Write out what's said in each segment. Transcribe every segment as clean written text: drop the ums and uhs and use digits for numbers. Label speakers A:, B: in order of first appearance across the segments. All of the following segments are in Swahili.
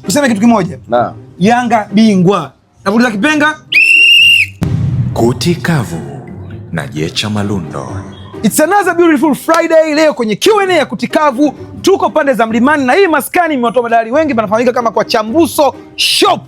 A: Tuseme kitu kimoja.
B: Na.
A: Yanga bingwa. Napuliza kipenga.
C: Kuti kavu na Jecha Malundo.
A: It's another beautiful Friday. Leo kwenye Q&A ya Kutikavu tuko pande za Mlimani na hii maskani imewatoa madalali wengi, panafahamika kama kwa Chambuso Shop.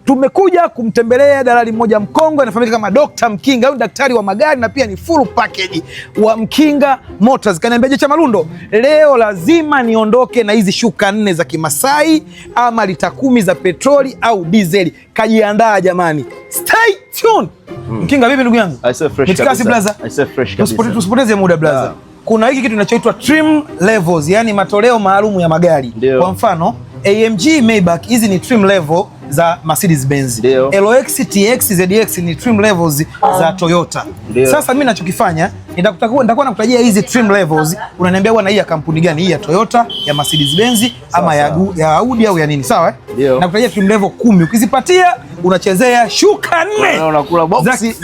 A: Tumekuja kumtembelea dalali mmoja mkongwe anafahamika kama Dr. Mkinga, au daktari wa magari na pia ni full package wa Mkinga Motors. Kaniambia, Jecha Malundo, leo lazima niondoke na hizi shuka nne za Kimasai ama lita 10 za petroli au dizeli. Kajiandaa jamani, stay tuned. Mkinga, vipi ndugu yangu?
B: I say fresh
A: Mitikasi
B: kabisa.
A: blaza.
B: I say fresh kabisa.
A: Tusipoteze muda blaza. Kuna hiki kitu kinachoitwa trim levels, yani matoleo maalum ya magari.
B: Ndio.
A: Kwa mfano AMG, Maybach, hizi ni trim level za Mercedes Benz.
B: Ndio.
A: LX, TX, ZX ni trim levels za Toyota.
B: Ndio.
A: Sasa mimi nachokifanya nitakuwa nakutajia hizi trim levels, unaniambia bwana, hii ya kampuni gani? Hii ya Toyota, ya Mercedes Benz ama ya Audi au ya nini, sawa eh?
B: Ndio.
A: Nakutajia trim level 10. Ukizipatia unachezea shuka nne.
B: Unakula boxi.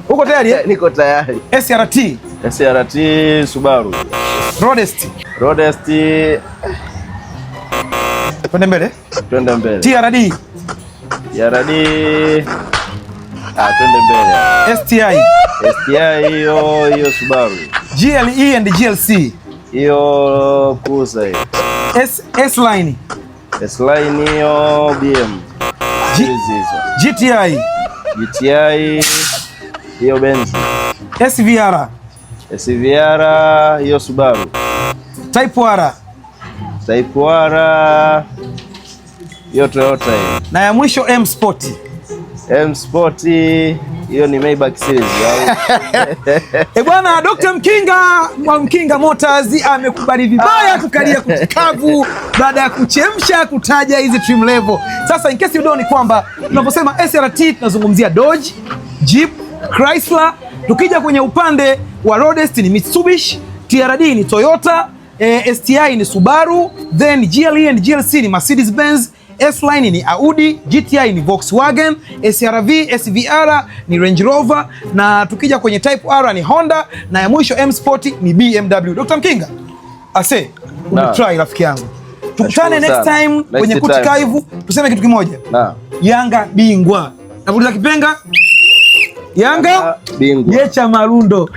A: Uko tayari eh?
B: Niko tayari.
A: SRT,
B: SRT Subaru.
A: Roadster.
B: Roadster.
A: Twende mbele.
B: Twende mbele.
A: TRD,
B: TRD. Ah, twende mbele.
A: STI,
B: STI hiyo Subaru.
A: GLE and GLC,
B: Hiyo Cruiser hiyo.
A: S S line,
B: S line hiyo BM.
A: G,
B: Hizi hizo.
A: GTI,
B: GTI hiyo Benz.
A: SVR,
B: SVR hiyo Subaru.
A: Type R
B: Type R hiyo Toyota hiyo.
A: Na ya mwisho M Sport.
B: M Sport hiyo ni Maybach series au?
A: E bwana, Dr. Mkinga wa Mkinga Motors amekubali vibaya kukalia kutikavu baada ya kuchemsha kutaja hizi trim level. Sasa in case you don't, ni kwamba tunaposema SRT tunazungumzia Dodge, Jeep, Chrysler. Tukija kwenye upande wa Roadster ni Mitsubishi, TRD ni Toyota, STI ni Subaru, then GLE and GLC ni Mercedes Benz, S-Line ni Audi, GTI ni Volkswagen, SRV, SVR ni Range Rover na tukija kwenye Type R ni Honda na ya mwisho M Sport ni BMW. Dr. Mkinga, ase umetry rafiki yangu. Tukutane
B: Nashukuru
A: next
B: sana.
A: time
B: Next
A: kwenye
B: time.
A: Kutikavu, tuseme kitu kimoja.
B: Na.
A: Yanga bingwa. Napuliza kipenga. Yanga
B: Bingwa.
A: Jecha Malundo.